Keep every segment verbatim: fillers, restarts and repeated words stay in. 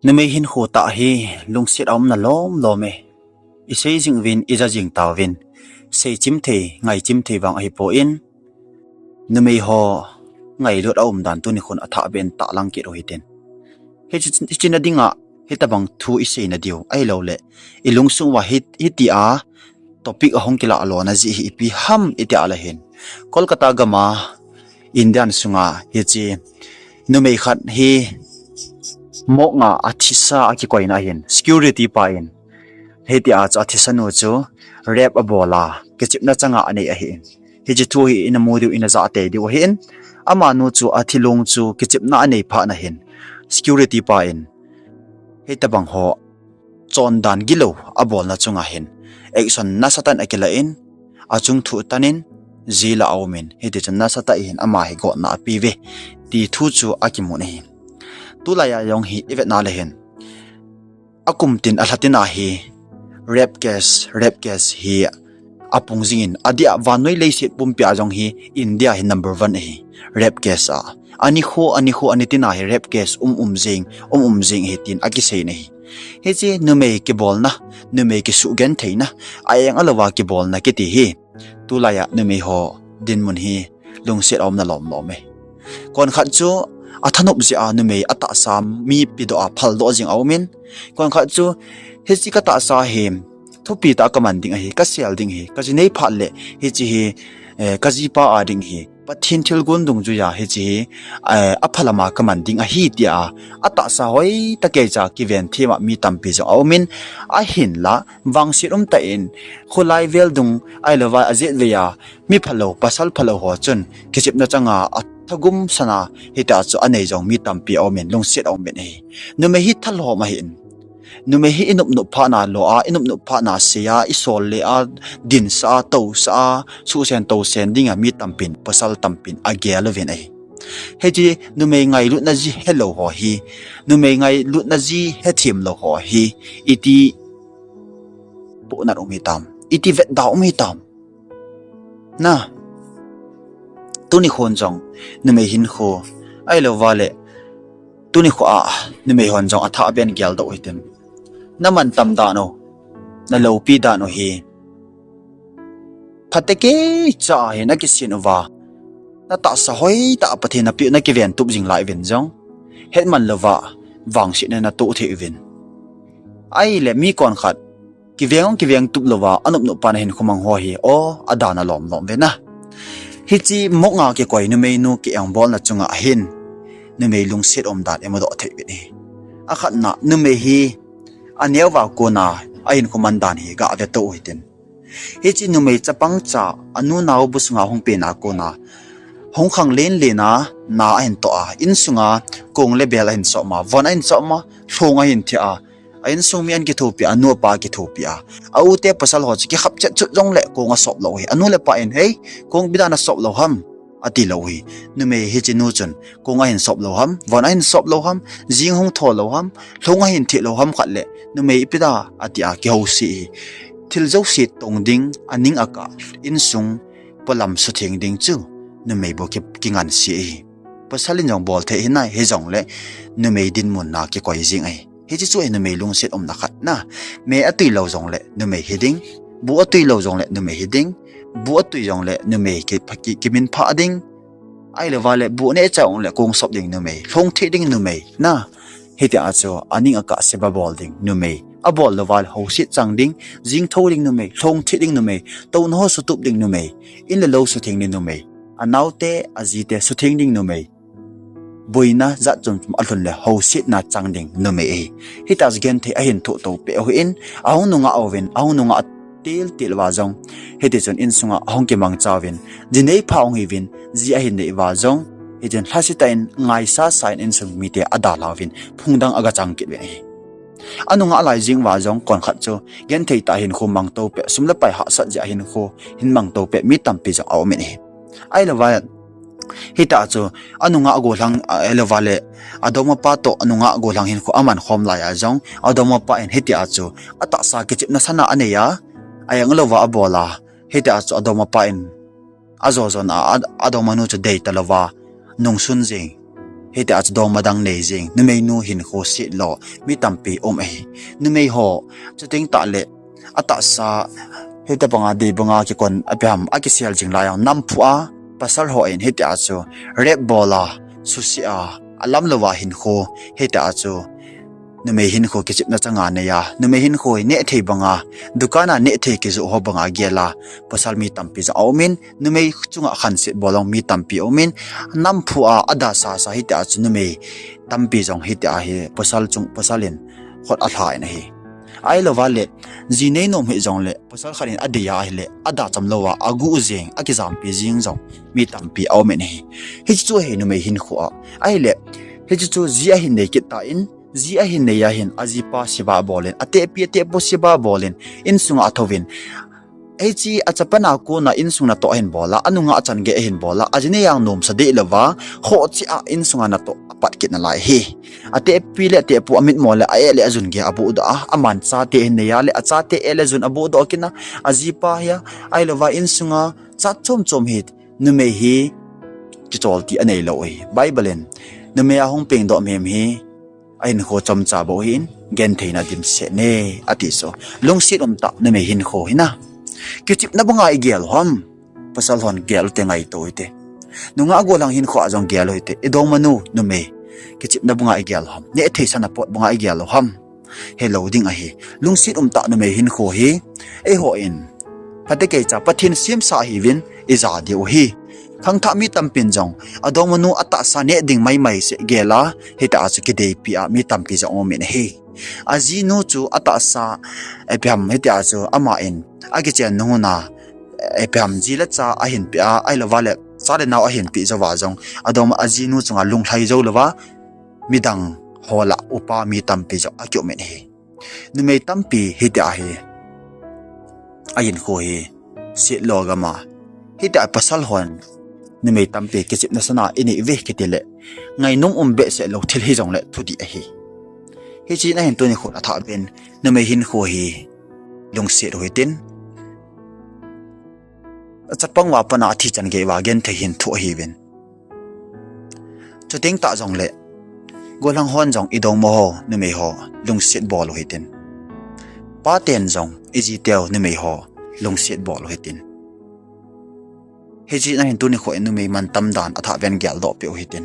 Numei hinkho tah hi lungset a umna lom lom e. I sei jing uvin, i ja jing tauvin. Sei chim thei, ngai chim thei vang ahi poi. Numei ho ngailut a um dan tuni khun a thah ben tah lang kit u hitin. Hichi, hichi na dinga, hitabang thu i sei na diu, ahilou le. I lungsung uva hi, hiti a, topic a hung kila lo na ji hi ipi ham i ti a le hin. Kolkata gama Indian sunga hichi numei khat hi moknga a thisa a kikoina hin security pa in hiti a chu a thisa nu chu rape a bol a kichepna changa a nei ahi in. Hichi thu hi ina mu diu ina ja tei diu ahi in. Ama nu chu a thilung chu kichepna a nei pha na hin security pa in hitabang ho chondan gilou a bolna chunga hin action nasatah in a kila in, a chung thu tan in, jila a um in, hiti chun nasatah in ama hi gotna a pe uve, ti thu chu a kimu na hi. Tulai a jong hi i vetna le hin, a kum tin a lha tin a hi, rape case, rape case hi a pung jing in, a dia vannoi leiset pumpi a jong hi, India hi number one ahi, rape case a. Ani kho, ani kho, ani tin a hi rape case um um jing, um um jing hi tin a kisei na hi. Hichi numei kibolna, numei kisugentheina, a eng a lou a kibolna kiti hi. Tulai a numei ho dinmun hi lungset a umna lom lom e. Kon khat chu a thanop jeh a numei a tahsa mipi doh a phal doh jing a um in. Kon khat chu hichi ka tahsa hi thupi tah ka man ding ahi, ka sel ding hi, ka ji nei phat le hichi hi, eh, ka jipa a ding hi. Pathen thilgon dungjuia hichi hi, eh, a phalam a ka man ding ahi tia, a tahsa hoi tah kei cha kiven thim a mi tampi jong a um in, ahinla, vangset um tah in, kholai vel dung, ahilou va a jet vei a, mi phalou, pasal phalou ho chun, kichepna changa, a thagum sana, hiti a chu a nei jong mi tampi a um in, lungset a um in ahi. Numei hi thalhom ahi in. Numei hi i nop nop phat na lo a, i nop nop phat na sei a, i sol le a, dinsa a, tosa a, susen tosen ding a mi tampin, pasal tampin, a gel uvin ahi. Hichi numei ngailutna ji helou ho hi, numei ngailutna ji hethem lou ho hi, iti pohnat um hitam, iti vetda um hitam. Na, tuni khon jong, numei hinkho, ahilou va le, tuni kho a, numei hon jong a thah ben gel doh hitin. Na mantam dan u, na loupi dan u hi. Phatecha hi na kisin uva. Na tahsa hoi tah Pathen a pe na kiven tup jing lai uvin jong. Hetman louva, vangset na na toh thei uvin. Ahile mi kon khat, kiveng ong kiveng tup louva, a nop nop pa na hinkho mang ho hi, o, a dan a lom lom uve na. Hichi moknga kikoi numei nu ki engbolna chunga hin, numei lungset um dan i mu doh thei uvin ahi. A khatna, numei hi, a neo va kona, a hinkho man dan hi, ga ve to u hitin. Hichi numei chapang cha, a nu nao bu sunga hung pen a kona, hung khang len len a, na a hin toh a, insunga, kong le bel a hin sop ma, von a hin sop ma, lhong a hin thi a, a insung mi a hin kithopi a, a nu a pa a kithopi a. A u te pasal ho chu kikhap chet chut jong le kong a sop lou hi. A nu le pa in, "Hei, kong ipi dan a sop lou ham?" a ti lou hi. Numei hichi nu chun, "Kong a hin sop lou ham, von a hin sop lou ham, jing hung tho lou ham, lhong a hin thi lou ham khat le, numei ipi dan a ti a kihouse hi." Thil jouse tong ding, a ning a kah, insung polam sutheng ding chu, numei bou ki, kinganse hi. Pasal in jong bol thei hi nai, hijong le, numei dinmun na kikoi jing ahi. Hichi chu hi numei lungset umna khat na. Me a tui lou jong le numei hi ding. Bu a tui lou jong le numei hi ding. Bu a tui jong le numei ki, ki, kimin pha ding. Ahilou va le bu ne cha ong le kong sop ding numei. Lhong thi ding numei. Na. Hiti a chu a ning a kah se ba bol ding numei. A bol lou va le house chang ding. Jing tho ding numei. Lhong thi ding numei. Touna ho sutup ding numei. In le lou sutheng ding numei. A naote, a jite sutheng ding numei. Boina jat chom chom a lhun le housetna chang ding numei ahi. Hita chu genthei a hin thoh to peh u hin, a hung nungah uvin, a hung nungah til til uva jong. Hiti chun insunga a hung kimangcha uvin, ji nei pha hung hi uvin, ji a hin nei uva jong. Hitin lhasetah in ngaisasa in insung mite a dalha uvin, phung dang a ga chang kit uvin ahi. A nungah lai jing uva jong kon khat chu, genthei tah a hinkho mang to peh, sum le pai hahsat jeh a hinkho, hin mang to peh, mi tampi jong a um in ahi. Ahilou va, hita chu, a nungah gollhang, a, ahilou va le, a doma pa toh, a nungah gollhang hinkho a man khom lai a jong, a doma pa in hiti a chu, a tahsa kichepna sana a nei a, a eng lou va a bol a, hiti a chu, a doma pa in, a jo jo na, a, a doma nu chu dei ta lou va, nungsun jing. Hitia chu dongma dang nei jing, numeinu hinkho setlo mi tampi um ahi. Numei ho, chuteng tahle, atahsa, hitabanga dei banga kikon apiam, akisel jing lai jong namphu a, pasal hon hitia chu rape bol a, suse a, alamlouva hinkho, hitia chu numei hinkho kichepna changa nei a, numei hinkho hi nehthei banga, dukan a nehthei kijoh ho banga gel a, pasal mi tampi jong aumin, numei chunga khanset bol jong mi tampi aumin, namphu a, adasasa hitia chu numei tampi jong hitia hi pasal chung, pasal in khut alha in ahi. Ahilouva le, ji nei nom hijongle, pasal khat in adei a ahile, adacham louva, aguh jeng, akijampi jeng jong mi tampi aumin ahi. Hiche chu ahi numei hinkho a. Ahile, hiche chu ji ahin nei kit tan, ji ahin nei a hin, ajipa seva bolin, atehpi atehpu seva bolin, insunga athouvin, hiche achapana kona insung natoh ahin bol a, anunga achan gei ahin bol a, aji nei a nomsa dehlouva, khoh cheh a insunga natoh apat kit nalai ahi. Atehpi le atehpu amitmo le a-eh le ajun gei abohdoh a, aman chate ahin nei a le achate eh le jun abohdoh kit a, ajipa hi a, ahilouva insunga chat chom chom hi, numei hi kicholti aneilou ahi. Bible in, numei a hung pengdoh mihem hi, ahinkho chomcha bou ahin, gentheina dimset e, ati chu. Lungset umtah numei hinkho hi na, kichepna banga igel u ham? Pasal hon gel ute, ngaito u hite. Nungah gollhang hinkho a jong gel u hite. Idongmanu numei, kichepna banga igel u ham? Nehthei sana pot banga igel u ham? Helou ding ahi. Lungset umtah numei hinkho hi, eihon, phatecha Pathen semsa ahiuvin, ija diu ahi. Khangthah mi tampin jong, adongmanu atahsa neh ding maimai seh gel a, hitia chu kideipi a mi tampi jong umin ahi. Ajinu chu atahsa, ipi ham hitia chu aman, akichen nung un a, ipi ham ji le cha ahinpeh a, ahilouva le cha le nao ahinpeh jouva jong, adongma ajinu chunga lunglhai jou louva, midang ho lah upa mi tampi jong akiumin ahi. Numei tampi hitia hi, ahinkho hi setlo gam a, hitia pasal hon numei tampi kichepna sana inei uve kitile, ngainom um behseh lou thil hijongle thudih ahi. Hiche na hin tuni khun athah pen, numei hinkho hi lungset u hitin, achapang uva pat a athi chan gei uva genthei hin thoh ahiuvin. Chuteng tah jongle, gollhang hon jong idongma ho, numei ho, lungset bol u hitin. Paten jong ijiteu numei ho lungset bol u hitin. Hiche na hin tuni khun numei mantam dan athah pen geldoh peh u hitin.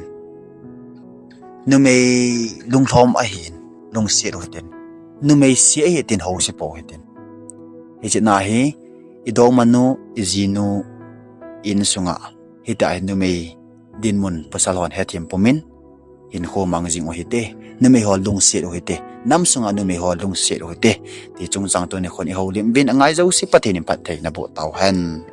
Numei lunglhom ahin, lungset u hitin. Numei se ahi tin, house pou hitin. Hiche na hi, idongmanu, ijinu, insunga, hitia hi numei dinmun pasal hon hethem pumin, hinkho mang jing u hite. Numei ho lungset u hite. Nam sunga numei ho lungset u hite. Ti chungchang tuni khun ihoulim uvin, angai jouse Pathen in phattheina boh tauhen.